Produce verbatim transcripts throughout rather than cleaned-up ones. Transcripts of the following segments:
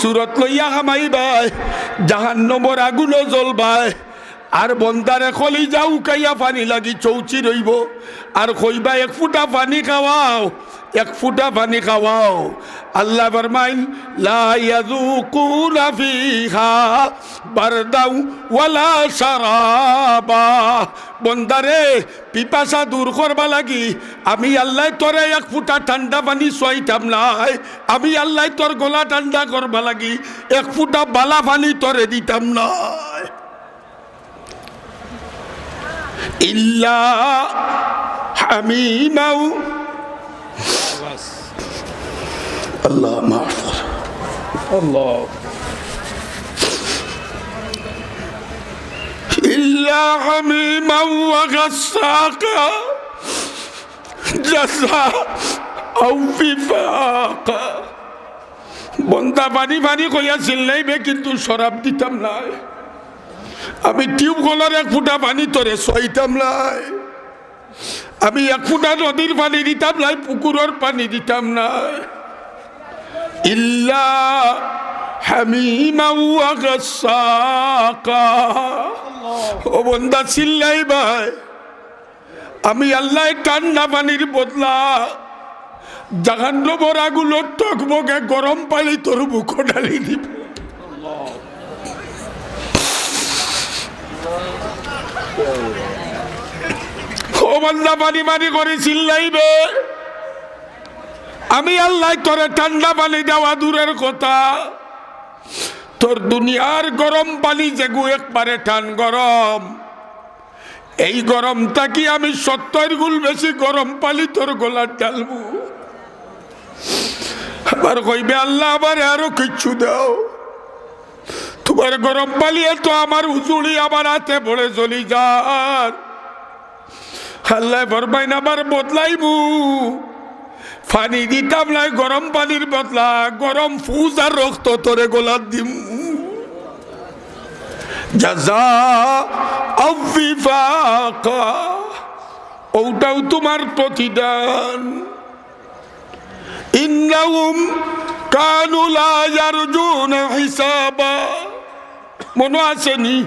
সুরত লইয়া হামাইবায়, জাহান্নমর আগুনও জ্বলবায়। আর বন্দারে কলিজা উকাইয়া পানি লাগি চৌচি রইবো। আর কইবা, "এক ফুটা পানি খাওয়াও, এক ফুটা পানি খাওয়াও।" আল্লায় ফরমাইন, "লা ইয়াযুকুনা ফিহা বারদাও ওয়ালা শারাবা।" বন্দারে, পিপাসা দূর করবার লাগি আমি আল্লায় তোরে এক ফুটা ঠান্ডা পানি চুয়াইতাম নায়। আমি আল্লায় তোর গলা ঠান্ডা করবার লাগি এক ফুটা বালা পানি তোরে দিতাম নায়। ইল্লা হামিমাও। আল্লাহ মাফ কর। আল্লাহ। ইল্লা হামিমাও ওয়া গাসসাকা। জাযাআও উইফাকা। বন্দা পানি পানি কইয়া চিল্লাইবে, কিন্তু শরাব দিতাম নায়। আমি টিউবওয়েলর এক ফুটা পানি তোরে চুয়াইতাম নায়। আমি এক ফুটা নদীর পানি দিতাম নায়, পুকুরর পানি দিতাম নায়। ইল্লা হামিমাও ওয়া গাসসাকা। ও বন্দা, চিল্লাইবায়, আমি আল্লায় ঠান্ডা পানির বদলা জাহান্নমর আগুনর টগবগে গরম পানি তোর মুখো ঢালি দিমু। ও বন্দা, পানি পানি করি চিল্লাইবে, আমি আল্লায় তোরে ঠান্ডা পানি দেওয়া দূরের কথা, তোর দুনিয়ার গরম পানি যেগু একবারে টান গরম, এই গরম থাকি আমি সত্তর গুণ বেশি গরম পানি তোর গলাত ঢালমু। আবার কইবে, "আল্লাহ, আমারে আরো কিচ্ছু দাও, তুমার গরম পানিয়ে তো আমার উজুড়ি আমার আতে পড়ে জ্বলি যার।" আল্লায় ফরমাইন, "আবার বদলাইমু, পানি দিতাম নায় গরম পানির বদলা, গরম ফুজ আর রক্ত তোরে গলাত দিমু।" জাযাআও উইফাকা, ওটাও তুমার প্রতিদান। ইন্নাহুম কানু লা ইয়ারজুনা হিসাবা। মনো আছে নি?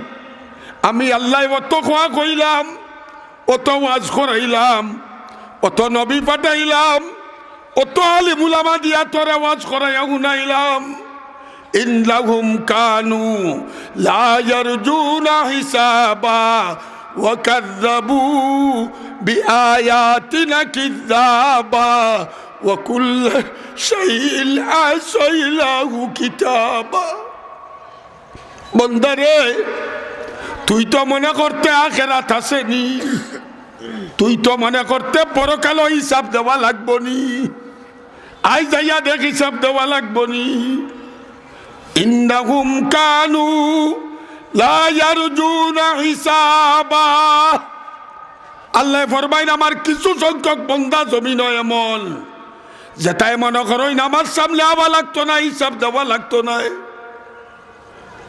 আমি আল্লায় অত খোয়া কইলাম, অত ওয়াজ করাইলাম, অত নবী পাঠাইলাম, অত আলিম উলামা দিয়া তোরে ওয়াজ করাইয়া হুনাইলাম। ইন্নাহুম কানু লা ইয়ারজুনা হিসাবা ওয়া কাযযাবু বিআয়াতিনা কিযযাবা ওয়া কুল্লা শাইইন আহসাইনাহু কিতাবা। বন্দারে, তুই তো মনে করতে আখেরাত আছে নি, তুই তো মনে করতে পরকালো হিসাব দেওয়া লাগবো নি, আইজ আইয়া দেখ হিসাব দেওয়া লাগবো নি। ইন্নাহুম কানু লা ইয়ারজুনা হিসাবা। আল্লায় ফরমাইন, আমার কিছু সংখ্যক বন্দা জমিনো এমন, যেতায় মনো করইন আমার সামনে আওয়া লাগতো নায়, হিসাব দেওয়া লাগতো নায়।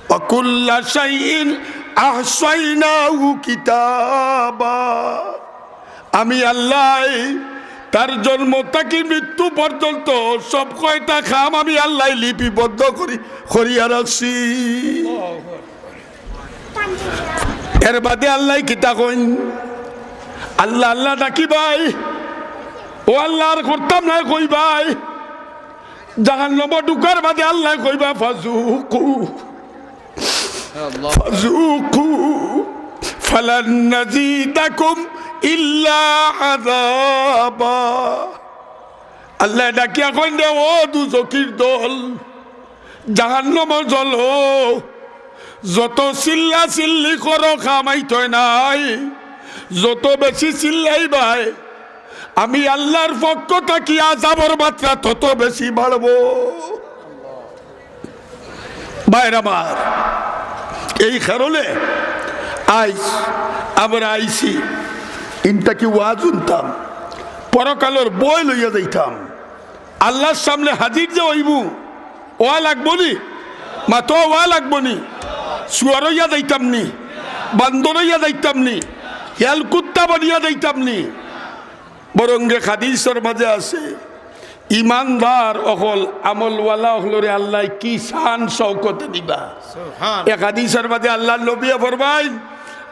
ওয়া কুল্লা শাইইন আহসাইনাহু কিতাবা। আমি আল্লায় তার জন্ম থাকি মৃত্যু পর্যন্ত সব কয়টা কাম আমি আল্লায় লিপিবদ্ধ করি, করিয়া রাখছি। এর বাদে আল্লায় কিতা কইন? আল্লাহ, আল্লাহ ডাকিবায়, "ও আল্লাহ, আর করতাম নায়," কইবায়। জাহান্নামো ঢুকার বাদে আল্লায় কইবা, "ফাযুকু, ফাযুকু ফালান নাযিদাকুম ইল্লা আযাবা।" আল্লায় ডাকিয়া কইন দে, "ও দুজখির দল, জাহান্নামো জ্বলো, যত চিল্লা চিল্লি করো কাম অইতো নায়, যত বেশি চিল্লাইবায়, আমি আল্লাহর পক্ষ থাকি আযাবর মাত্রা তত বেশি বাড়বো।" ভাইরা আমার, এই কারণে আইজ আমরা আইছি, ইন থাকি ওয়াজ হুনতাম, পরকালর ভয় লইয়া যাইতাম। আল্লাহর সামনে হাজির যে অইমু, অওয়া লাগবো নি? মাতো, অওয়া লাগবো নি? শুয়ার অইয়া যাইতাম নি? বান্দর অইয়া যাইতাম নি? হিয়াল কুত্তা বনিয়া যাইতাম নি? বরং যে হাদিসর মাঝে আছে, ইমানদার অকল, আমলওয়ালা অকলরে আল্লায় কি শান শওকতে দিবা। সুবহান। এক হাদিসর মাঝে আল্লার নবীয়ে ফরমাইন,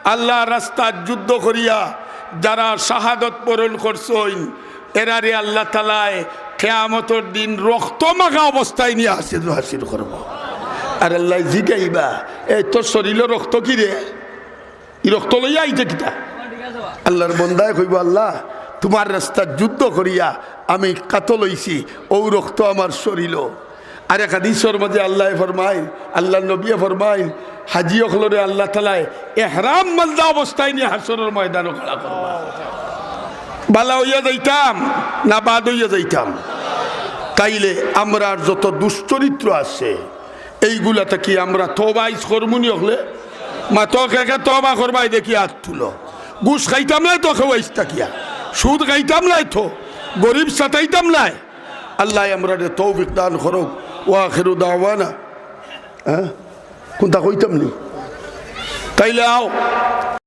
আল্লার রাস্তাত যুদ্ধ করিয়া যারা শাহাদত বরণ করছইন, এরারে আল্লাহ তাআলায় কিয়ামতর দিন রক্ত মাখা অবস্থায় নিয়া হাসির হাসির করবো। আর আল্লায় জিগাইবা, "এই তোর শরীলো রক্ত কিরে? ই রক্ত লইয়া আইতে কিতা?" আল্লার বন্দায় কইবো, "আল্লাহ, তুমার রাস্তাত যুদ্ধ করিয়া আমি কাতল অইছি, অউ রক্ত আমার শরীলো।" আর এক হাদিসর মাঝে আল্লায় ফরমাইন, আল্লার নবীয়ে ফরমাইন, হাজি অকলরে আল্লাহ তাআলায় এহরাম বান্ধা অবস্থায় নিয়া হাশরর ময়দানো খাড়া করবা। বালা অইয়া যাইতাম না বাদ অইয়া যাইতাম? তাইলে আমরার যত দুশ্চরিত্র আছে, এইগুলা থাকি আমরা তওবা আইজ করমুনি অকলে? মাতো কে কে তওবা করবায় দেখি আত তুলো। ঘুষ খাইতাম নায় তো কেউ আইজ থাকিয়া, সুদ খাইতাম নায় তো, গরিব সাতাইতাম নায়। আল্লায় আমরারে তৌফিক দান করউক। ওয়া আখিরু দাওয়ানা, হ্যাঁ, কুনটা কইতাম নি? তাইলে আও,